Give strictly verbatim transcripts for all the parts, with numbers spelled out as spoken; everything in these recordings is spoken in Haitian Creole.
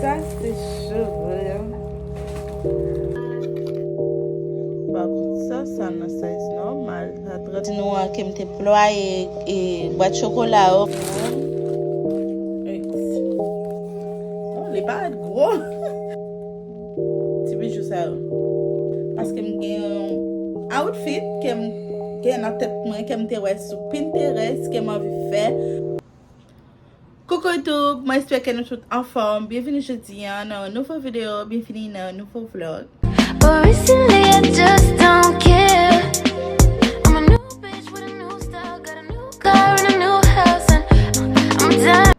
Sa se cheve. Pa kont sa, sa nan size nòmal. Sa trant. Di nou an ke m te plwaye e bwat chokola yo. Egz. Oh, li parèt gwo. Ti bijou sa yo. Paske m gen yon outfit ke m gen nan tèt mwen, ke m te wè sou Pinterest, ke m anvi fè. Coucou YouTube, mwen espere ke nou tout anfòm. Byenvini jodi a nan yon nouvo videyo, byenvini nan yon nouvo vlog. But recently I just don't care. I'm a new bitch with a new style, got a new car and a new house, and I'm done.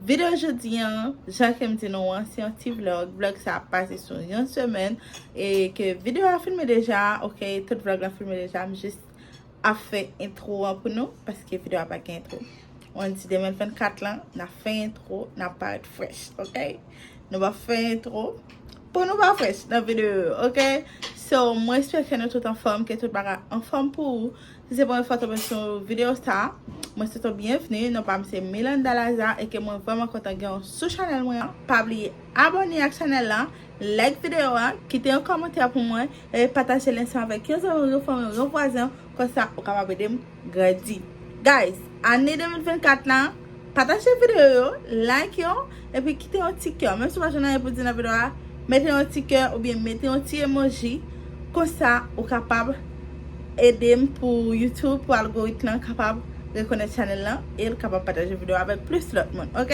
Videyo jodi a, jan ke m di nou an, se yon ti vlog. Vlog sa ap pase sou yon semèn e ke videyo a filme deja, ok, tout vlog la filme deja, m jis ap fè entwo an pou nou, paske videyo a pa gen entwo. On di de mil vennkat lan, n ap fè entwo, n ap parèt fresh, ok? Nou p ap fè entwo pou nou pa fresh nan videyo yo, ok? So, mwen espere ke nou tout anfòm, ke tout bagay anfòm pou ou. Si se premye fwa w tonbe sou videyo sa, mwen swete w byenvni. Non pa m se Milanda Lazarre e ke mwen vrèman kontan gen w sou chanèl mwen an. Pa bliye abòne ak chanèl la, like videyo a, kite yon kòmantè pou mwen e pataje l ansanm avèk yon zanmi w, yon fanmi w, yon vwazen w. Konsa, ou kapab ede m grandi. Guys, ane de mil vennkat la, pataje videyo yo, like yo, epi kite yon ti kè. Menm si w pa jwenn anyen pou di nan videyo a, mete yon ti kè oubyen mete yon ti emoji. Konsa, ou kapab ede m pou YouTube, pou algorit lan kapab rekonèt chanèl lan e l kapab pataje videyo avèk plis lòt moun, ok?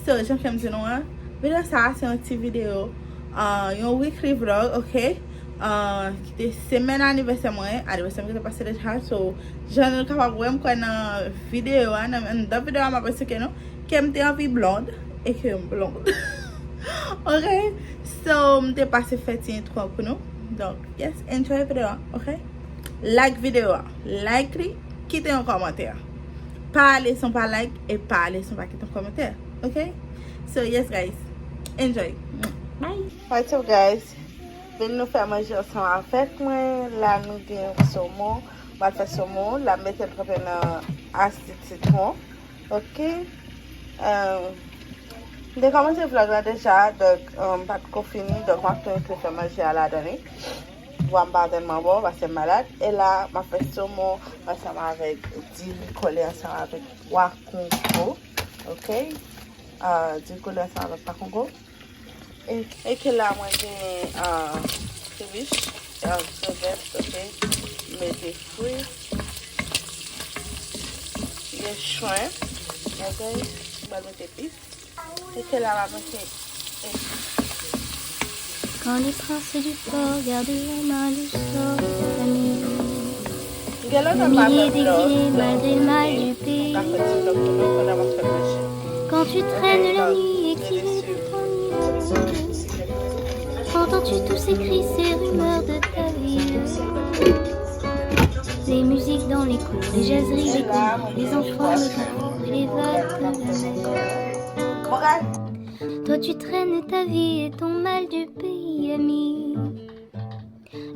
So, jan ke m di nou an, videyo sa a se yon ti videyo, ah, yon weekly vlog, ok? Ah, ki te semèn anivèsè mwen, anivèsè mwen ki te pase deja, so, jan nou kapab wè m kwè nan videyo a, nan, nan videyo a, m ap eksplike nou ke m te anvi blond e ke m blond. Ok? So, m te pase fè ti entwo pou nou. Donk, yes, enjoy videyo a, ok? Like videyo a, like li, kite yon kòmantè. Pa ale san pa like e pa ale san pa kite yon kòmantè, ok? So, yes, guys, enjoy. Bye. What's up, guys? Vin nou fè manje ansanm avèk mwen. La, nou gen somon. M ap fè somon. La, m mete l kanpe nan asid sitwon. Ok. Euh, m te kòmanse vlog la deja, donk, euh, m pa t ko fini, donk m ap tou enklui fè manje a ladan li. Vwa m pa tèlman bon, paske m malad. E la, m ap fè somon ansanm avèk diri kole ansanm avèk pwa kongo. Ok. Euh, diri kole ansanm avèk pwa kongo. E, e ke la mwen gen, ah, kribich, ah, krevèt, ok. Mete fwi. Gen shrimp, ok. Mwen mete epis. E ke la mwen mete epis. Quand les princes du port gardent mal le sort de famille. Gen lontan m pa fè vlog, donk, m ka fè ti vlog tou non pandan m ap fè manje. Quand tu traînes la nuit et qu'il est ton îlot, entends-tu tous ces cris, ces rumeurs de ta vie? Les musiques dans les cours, les jaseries, les cours, les enfants, les enfants, les vagues de la mer. Toi tu traînes ta vie et ton mal du pays ami.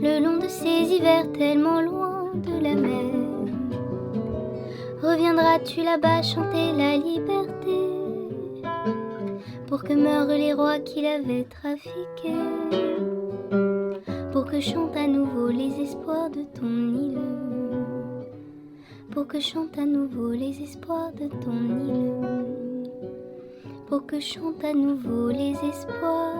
Le long de ces hivers tellement loin de la mer, reviendras-tu là-bas chanter la liberté? Pour que meurent les rois qui l'avaient trafiquée. Pour que chante à nouveau les espoirs de ton île. Pour que chante à nouveau les espoirs de ton île. Pour que chante à nouveau les espoirs.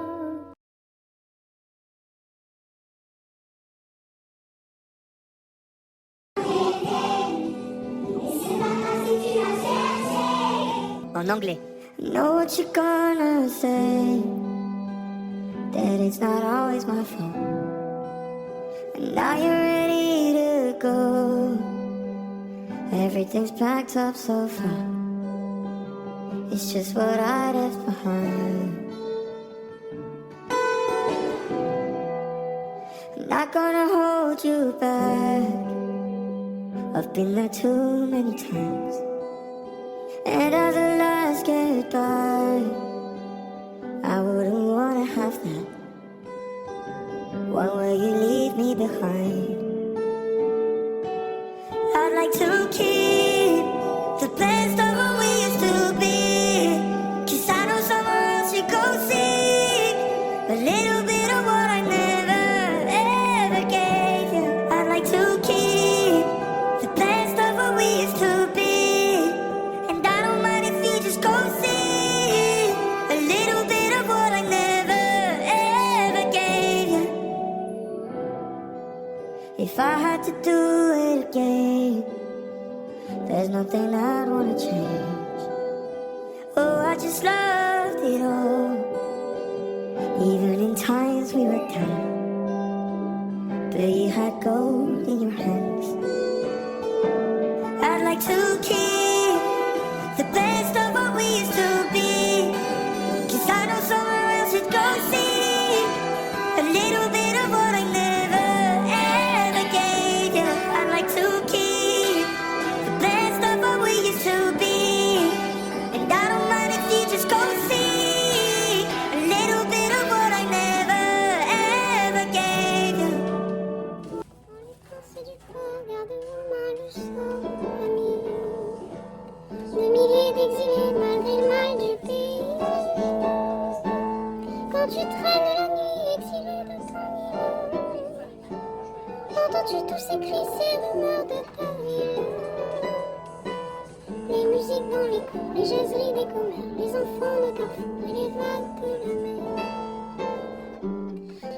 En anglais. Know what you're gonna say, that it's not always my fault. And now you're ready to go. Everything's packed up so far. It's just what I left behind. Not gonna hold you back. I've been there too many times. And as the lights get dark, I wouldn't wanna have that. Why will you leave me behind? I'd like to keep the best of what we used to be. 'Cause I know somewhere else you go If I had to do it again, there's nothing I'd wanna change. Oh, I just loved it all. Even in times we were down, but you had gold in your hands. I'd like to keep the best of what we used to be. 'Cause I know somewhere else you'd go see a little bit of what I never ever gave you. I'd like to keep the best of what we used to be. And I don't mind if you just go see a little bit of what I never ever gave you. Quand les forces du corps gardent mal le sort, ami. Des milliers d'exilés malgré le mal du pays. Quand tu traînes la nuit exilé de ton îlot, entends-tu tous ces cris, ces rumeurs de ta ville? Les musiques dans les cours, les jazz, les décommères, les enfants de carrefour et les vagues de la mer.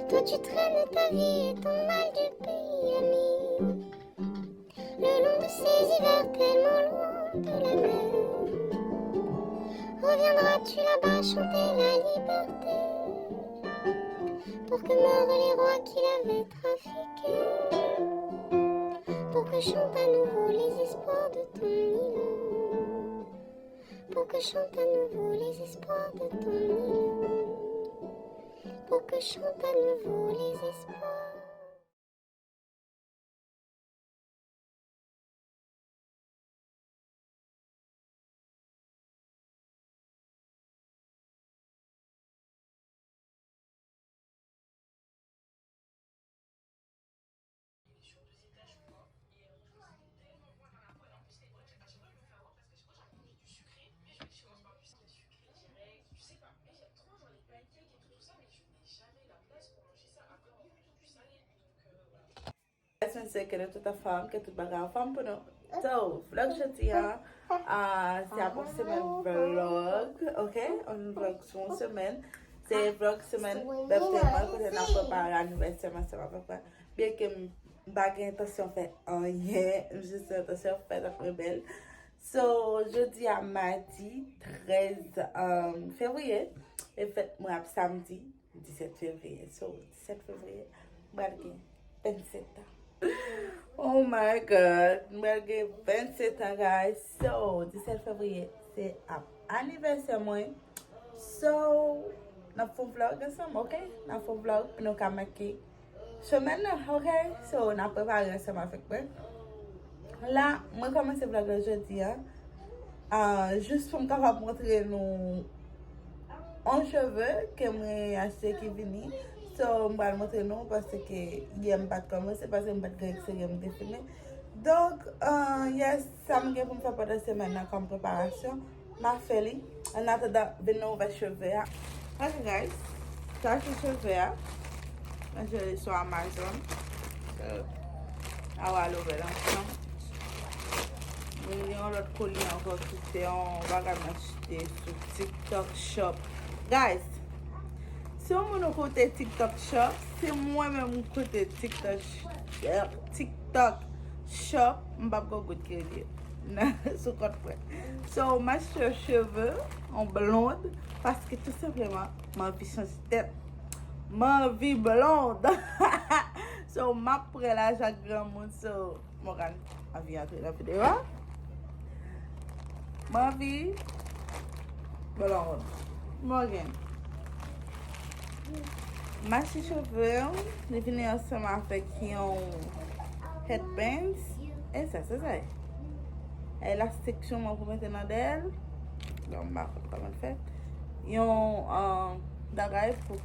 Toi, tu traînes ta vie et ton mal du pays, ami. Le long de ces hivers tellement loin de la mer, reviendras-tu là-bas chanter la liberté? Pour que meurent les rois qui l'avaient trafiquée, pour que chantent à nouveau les espoirs de ton îlot, pour que chantent à nouveau les espoirs de ton îlot, pour que chantent à nouveau les espoirs. Mwen swete ke nou tout anfòm, ke tout bagay anfòm pou nou. So, vlog jodi a, ah, se ap yon semèn vlog, ok? Yon vlog sou yon semèn. Se vlog semèn birthday mwen, kote n ap prepare anivèsè mwen ansanm avèk mwen. Byenke m pa gen entansyon fè anyen, m jis gen entansyon fè tankou bèl. So, jodi a madi trèz, um, fevriye, e fèt mwen ap samdi disèt fevriye. So, disèt fevriye, m pral gen vennsèt an. Oh my God, m pral gen vennsèt an, guys. So, disèt fevriye, se ap anivèsè mwen. So, n ap fè yon vlog ansanm, ok? N ap fè yon vlog pou nou ka make semèn nan, ok? So, n ap prepare ansanm avèk mwen. La, mwen kòmanse vlog la jodi a. Ah, jis pou m kapab montre nou yon cheve ke mwen achte ki vini. So, m pral montre nou paske yè m pa t kòmanse, paske m pa t gen eksterye m te filme. Donk, ah, yes, sa m gen pou m fè pandan semèn nan kòm preparasyon. M ap fè li. Annatandan, vin nou ouvè cheve a. Ok, guys. Sa se cheve a. Mwen jwenn li sou Amazon. So, a w al ouvè l ansanm. Mwen gen yon lòt koli ankò ki se yon bagay mwen achte sou TikTok Shop. Guys, si yon moun ou koute TikTok Shop, se mwen menm ou koute TikTok Shop. TikTok Shop, m p ap gen goud kredi nan, sou kont mwen. So, m achte cheve, yon blond, paske tou senpleman, m anvi chanje tèt. M anvi blond. So, m ap pran lajan granmoun, so, Morgan anvi antre nan videyo a. M anvi blond. Morgan. M achte cheve, li vini ansanm avèk yon headbands. E sa, se sa. Elastik sou mwen pou mete nan dèyè l. Donk, m pa konn kòman l fèt. Yon, ah, bagay pou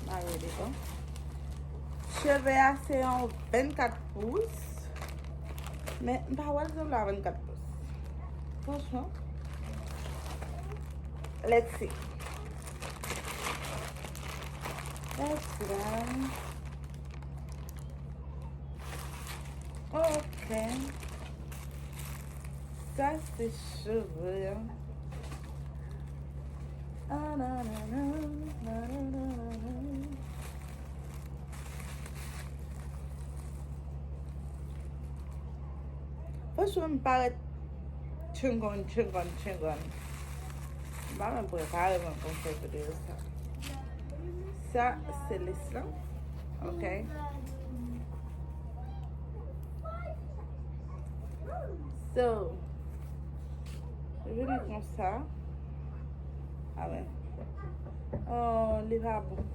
mare devan. Cheve a se yon vennkat pous. Men, m pa wè l sanble a vennkat pous. Franchman. Let's see. Let's see, guys. Ok. Sa se cheve a. Ah, nanana, nanana. Franchman, m parèt chingon, chingon, chingon. M pa menm prepare mwen pou m fè videyo sa. Sa, se lis lan. Ok. So, vini konsa. Amen. Oh, li pa bon.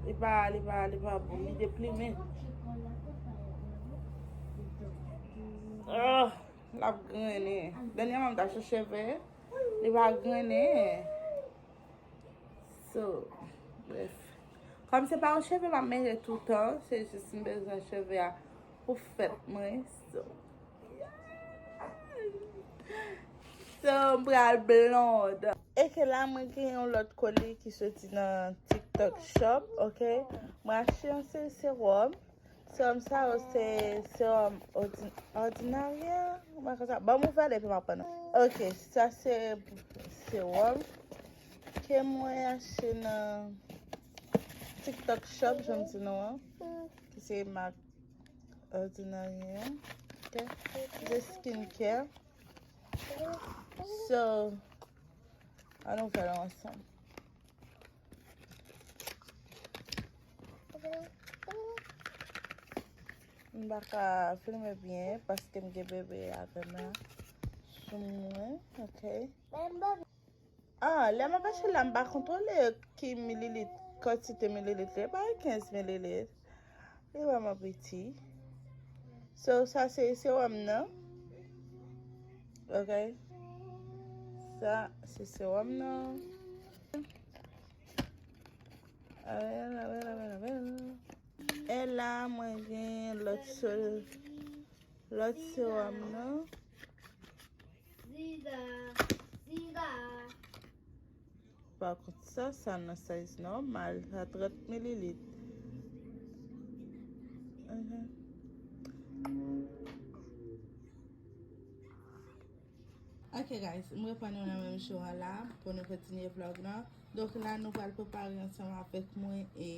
Li pa, li pa, li pa bon. Li deplimen. Oh, l ap grennen. Dènyèman, m t ap chèche cheve. Li pa grennen. So, bref. Kòm se pa yon cheve m ap mete toutan, se jis m bezwen cheve a pou fèt mwen. So, so m pral blond. E ke la, mwen gen yon lòt kole ki soti nan TikTok Shop, ok? Mwen achte yon seri sewòm. Sewòm sa yo se sewòm òdi-, Ordinaria, yon bagay konsa. Ban m ouvè l epi m ap pran. Ok, sa se sewòm ke mwen achte nan TikTok Shop, jan m di nou an, ki se mak Ordinaria. Ok, se skincare. So, ann nou fè l ansanm. M pa ka filme byen paske m gen bebe avè m la sou mwen, ok? Ah, lè m ap achte la, m pa kontwole ki mililit, kantite mililit li, e pa kenz mililit. Li vrèman piti. So, sa se sewòm nan. Ok. Sa se sewòm nan. Avèl, avèl, avèl, avèl. E la, mwen gen lòt se-, lòt sewòm nan. Zida, Zida. Pa kont sa, sa nan size nòmal, sa trant mililit. Mhm. Ok guys, m reprann nou nan menm jou a la pou nou kontinye vlog lan. Donk la nou pral prepare ansanm avèk mwen e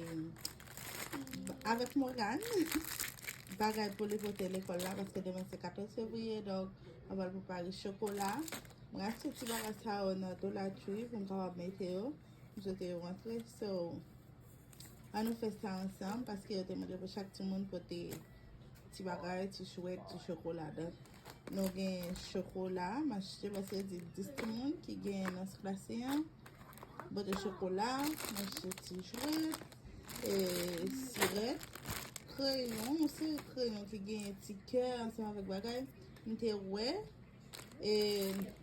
avèk Morgan bagay pou li pote lekòl la paske demen se katòz fevriye, donk nou pral prepare chokola. Mwen achte ti bagay sa yo nan Dollar Tree pou m kapab mete yo. M swete yo rantre. So, ann nou fè sa ansanm paske yo te mande pou chak timoun pote ti bagay, ti chwèt, ti chokola. Donk, nou gen chokola, m achte paske yo di dis timoun ki gen nan klase an. Pote chokola, m achte ti chwèt, e, sirèt, kreyon, yon seri kreyon ki gen ti kè ansanm avèk bagay. M te wè, e,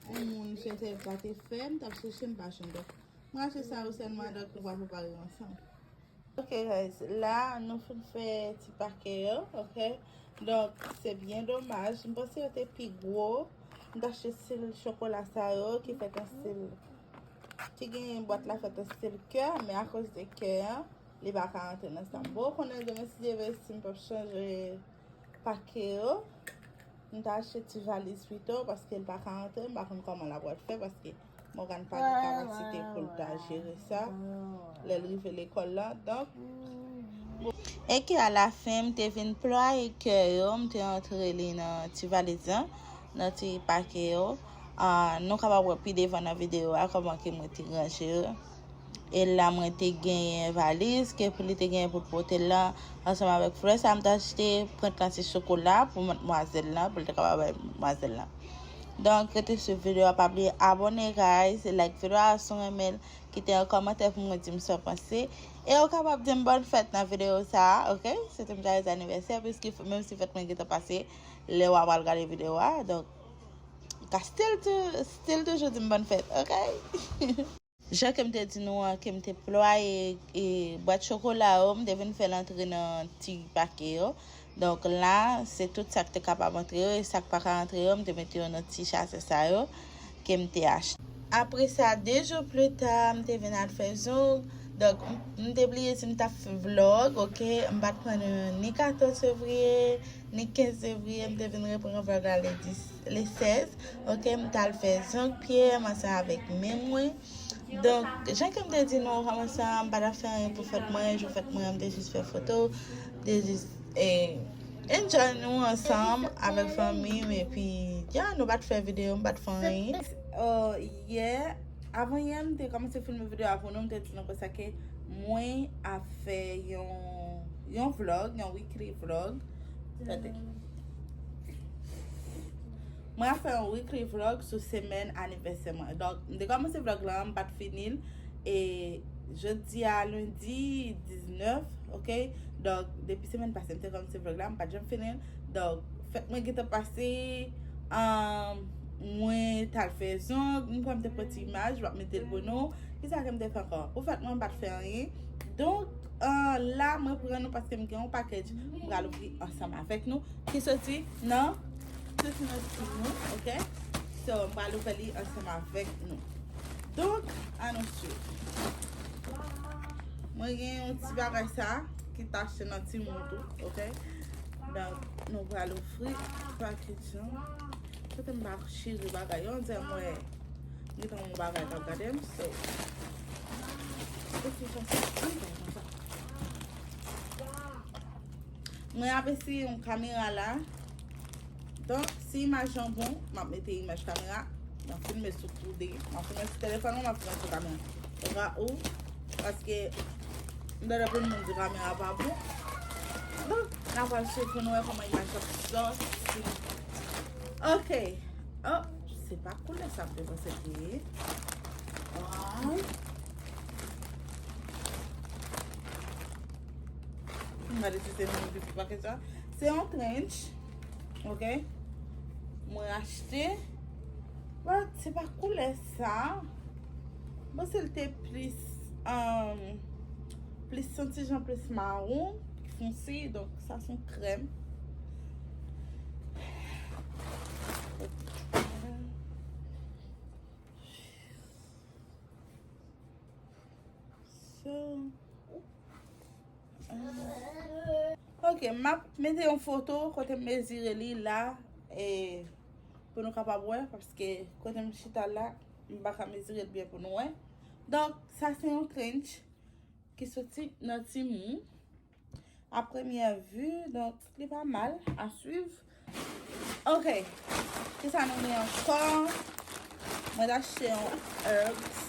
yon moun sou entènèt la te fè, m t ap chèche, m pa jwenn. Donk, mwen achte sa yo sèlman, donk nou va prepare yo ansanm. Ok guys, la nou fin fè ti pake yo, ok? Donk, se byen domaj. M panse yo te pi gwo. M t achte stil chokola sa yo ki fèt an stil, ki gen bwat la fèt an stil kè, men akoz de kè an, li pa ka rantre nan sa m. Bon, ou konnen demen si Dye vle, si m p ap chanje pake yo. M ta achte ti valiz pito paske l pa ka rantre. M pa konn kòman l ap pral fè paske Morgan pa gen kapasite pou l ta jere sa lè l rive lekòl la. Donk, e ke alafen, m te vin plwaye kè yo, m te antre li nan ti valiz lan, nan ti pake yo. Ah, nou kapab wè pi devan nan videyo a kòman ke mwen te ranje yo. E la mwen te genyen valiz ke pou li te genyen pou l pote l lan ansanm avèk flè sa m t achte, pwent lan se chokola pou madmwazèl lan, pou l te kapab bay madmwazèl lan. Donk, rete swiv videyo a, pa bliye abòne guys, like videyo a si w renmen l, kite yon kòmantè pou mwen di m sa w panse. E ou kapab di m bòn fèt nan videyo sa a, ok? Se te m joyeux anniversaire, piske menm si fèt mwen gentan pase, lè w a pral gade videyo a, donk, ou ka still tou, still toujou di m bòn fèt, ok? Jan ke m te di nou an, ke m te plwaye, e, bwat chokola yo, m te vin fè l antre nan ti pake yo. Donk la, se tout sa k te kapab antre yo, e sa k pa ka antre yo, m te mete yo nan ti chase sa yo ke m te achte. Apre sa, de jou pli ta, m te vin al fè zong. Donk, m, m te bliye si m t ap fè vlog, ok? M pa t pran ni katòz fevriye, ni kenz fevriye, m te vin repran vlog la le dis, le sèz, ok? M t al fè zong pye m ansanm avèk men mwen. Donk, jan ke m te di nou, kòmanse an, m pa t ap fè anyen pou fèt mwen, jou fèt mwen an, m te jis fè foto, m te jis, e, Enjoy nou ansanm avèk fanmi m, epi, ya, nou pa t fè videyo, m pa t fè anyen. Oh, yè, avan yè, m te kòmanse filme videyo a pou nou, m te di nou konsa ke mwen ap fè yon, yon vlog, yon weekly vlog. Gade. Mwen ap fè yon weekly vlog sou semèn anivèsè mwen. Donk, m te kòmanse vlog la, m pa t fini l. E jodi a lendi diznèf, ok? Donk, depi semèn pase, m te kòmanse vlog la, m pa t janm fini l. Donk, fèt mwen gentan pase, um, mwen t al fè zong, m kwè m te pran ti imaj, m ap mete l pou nou. Kisa ke m te fè ankò? Pou fèt mwen, m pa t fè anyen. Donk, uh, la, mwen pran nou paske m gen yon package m pral ouvri ansanm avèk nou ki soti nan, soti nan Temu, ok? So, m pral ouvè li ansanm avèk nou. Donk, ann nou swiv. Mwen gen yon ti bagay sa ki t achte nan Temu tou, ok? Donk, nou pral ouvri package lan. Kote m pa chire bagay yo, on dirait mwen gen yon bagay k ap gade m, so. Kote sa, sa, ann bay konsa. Mwen ap eseye yon kamera la. Donk, si imaj lan bon, m ap mete imaj kamera. M ap filme sou tou de. M ap filme sou telefòn mwen, m ap filme sou kamera. Oka ou, paske m tande anpil moun di kamera pa bon. Donk, n ap pral swiv pou nou wè kòman imaj lan sòti. Ok. Oh, se pa koulè sa m te panse te ye. Oh. M gade si se menm ki sou pakèt sa. Se yon trench. Ok. Mwen achte. But se pa koulè sa. Mwen panse l te plis, um, plis santi jan plis mawon, pli fonse. Donk sa se yon krèm. So, uh, ok, m ap mete yon foto kote m mezire li la, e pou nou kapab wè, paske kote m chita la, m pa ka mezire l byen pou nou wè. Donk, sa se yon trench ki soti nan Temu. A premyè vi, donk, li pa mal, à suivre. Ok. Kisa nou gen ankò? Mwen t achte yon Uggs.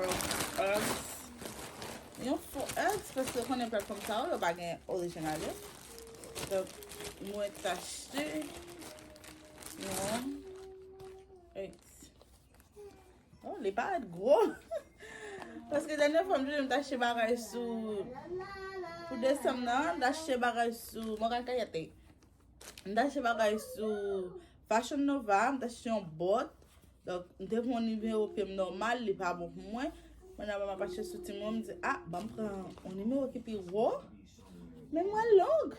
Uggs, Uggs. Yon fo Uggs, paske w konnen platfòm sa yo, yo pa gen orijinal yo. Donk, mwen t achte yon Uggs. Oh, li parèt gwo. Paske dènye fwa m te, m t achte bagay sou, pou desanm nan, m t achte bagay sou, mwen ka kayate. M t achte bagay sou Fashion Nova, m t achte yon bòt. Donk, m te pran yon nimewo pye m nòmal, li pa bon pou mwen. Mwen nan m ap achte sou Temu, m di, ah, ban m pran yon nimewo ki pi wo. Men mwen long.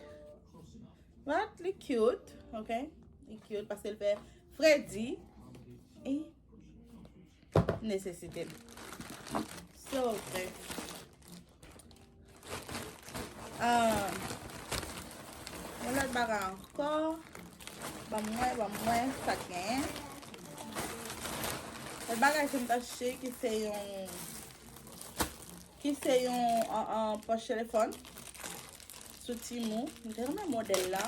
But li cute, ok? Li cute paske l fè fredi. E nesesite l. So, bref. Ah, yon lòt bagay ankò. Ban mwen, ban mwen, sa k genyen. Lòt bagay ke m t achte ki se yon, ki se yon, an, an, pòch telefòn sou Temu. M te renmen modèl la.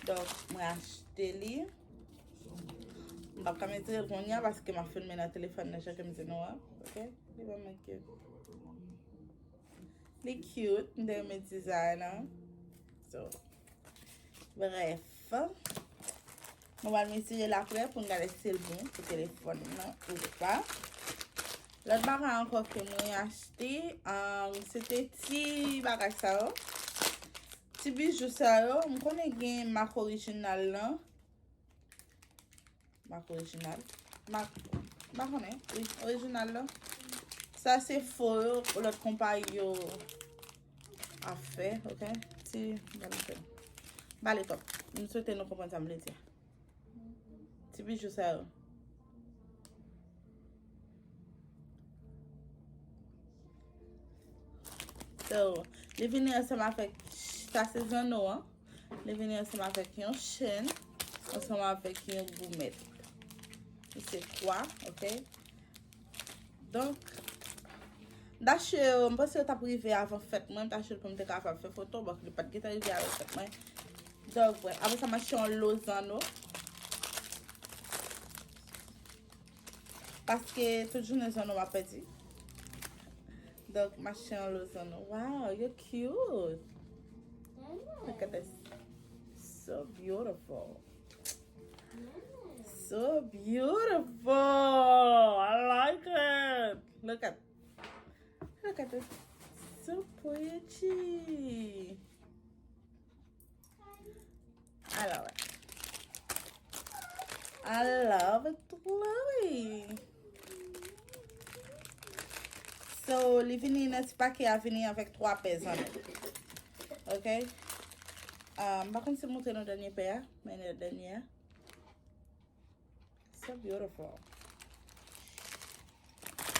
Donk, mwen achte li. M p ap ka mete l kounye a paske m ap filme nan telefòn nan, jan ke m di nou an. Ok? Li vrèman cute. Li cute, m te renmen dizay lan. So, bref. Nou pral mezire l apre pou n gade si l bon pou telefòn nan ou pa. Lòt bagay ankò ke mwen achte, um, se te ti bagay sa yo. Ti bijou sa yo, m konnen gen mak orijinal lan. Mak orijinal. Mak, m pa konnen. Wi, orijinal la. Sa se fo yo, lòt konpayi yo ap fè, ok? Ti, bale tòp. Bale tòp. M swete nou konprann sa m vle di a. Ti bijou sa yo. So, li vini ansanm avèk, sa se zanno an. Li vini ansanm avèk yon chèn, ansanm avèk yon goumèt. Li se twa, ok? Donk, m t achte yo, m panse yo t ap rive avan fèt mwen, m t achte l pou m te kapab fè foto, bon, li pa t gentan rive avan fèt mwen. Donk, bref, apre sa, m achte yon lo zanno. Paske tout jounen zanno m ap pèdi. Donk, m achte yon lo zanno. Wow, you're cute. Look at this. So beautiful. So beautiful. I like it. Look at, look at this. So pretty. I love it. I love it, Chloe. So, li vini nan ti pake a, vini avèk twa pè zanno. Ok? Um, m pa konn si m montre nou dènye pè a, men dènye a. So beautiful.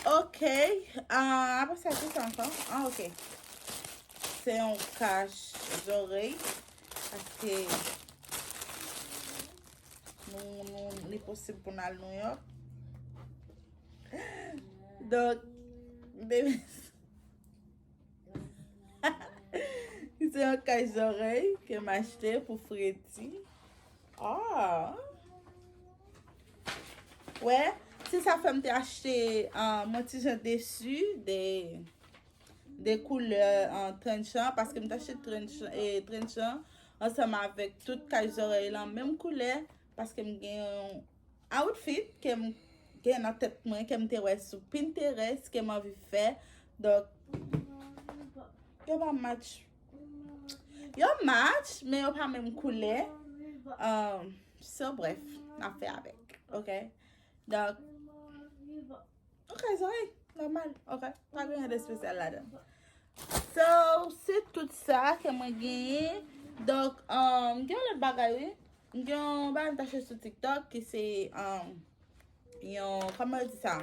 Ok. Ah, apre sa, ki sa ankò? Ah, ok. Se yon kach zòrèy. Paske nou, nou, li posib pou n al New York. Donk, bebe. Se yon kach zòrèy ke m achte pou Fredi. Ah. Wè, se sa fè m te achte, ah, yon ti jan desi de, de koulè, ah, trench lan, paske m te achte trench, eh, trench lan ansanm avèk tout kach zòrèy lan menm koulè, paske m gen yon outfit ke m gen nan tèt mwen, ke m te wè sou Pinterest, ke m anvi fè. Donk, yo pa match. Yo match, men yo pa menm koulè. Um, so, bref, n ap fè avèk, ok? Donk, ok, zòrèy, nòmal, ok? Pa gen anyen de espesyal ladan. So, se tout sa ke mwen genyen. Donk, um, gen yon lòt bagay, wi. M gen yon bagay m t achte sou TikTok ki se, um, yon, kòman yo di sa?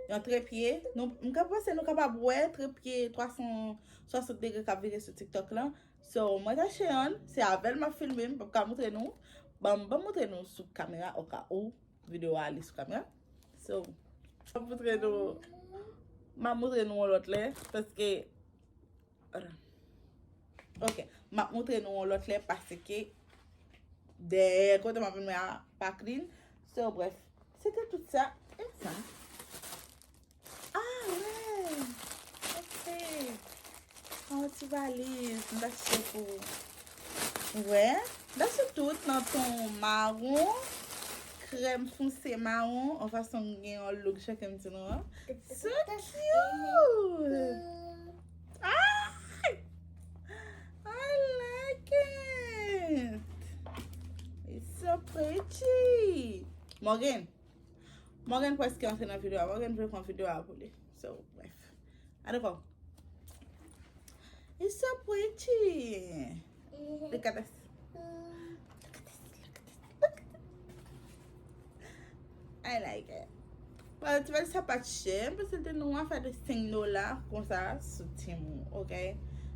Yon trepye. Nou, m ka panse nou kapab wè trepye twa san swasant degre k ap vire sou TikTok lan. So, mwen t achte yonn, se avè l m ap filme, m p ap ka montre nou. Ban m, ban m montre nou sou kamera, oka ou videyo a ale sou kamera. So, m ap montre nou, m ap montre nou yon lòt lè, paske, ok, m ap montre nou yon lòt lè, paske dèyè kote m ap filme a pa clean. So, bref, se te tout sa. E sa? Ah, wè. Ok. Yon ti valiz, m t achte pou, wè. M t achte tout nan ton mawon, krèm fonse mawon, an fason m gen yon look jan ke m di nou an. So cute! Ay! I like it! It's so pretty! Morgan, Morgan prèske antre nan videyo a. Morgan vle pran videyo a pou li. So, bref. Ankò. It's so pretty. Look at this. Look at this. Look at this. Look at this. I like it. Bon, ti valiz sa pa t chè. M panse l te nan yon afè de senk dola konsa sou Temu, ok?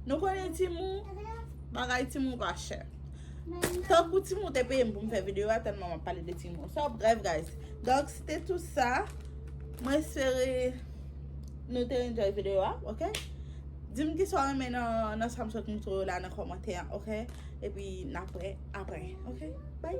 Nou konnen Temu, bagay Temu pa chè. Tankou Temu te peye m pou m fè videyo a, tèlman m ap pale de Temu. So, bref, guys. Donk, se te tout sa. Mwen espere nou te enjoy videyo a, ok? Di m kisa w renmen nan, nan sa m sot montre w la nan kòmantè a, ok? Epi, n ap wè apre, ok? Bye!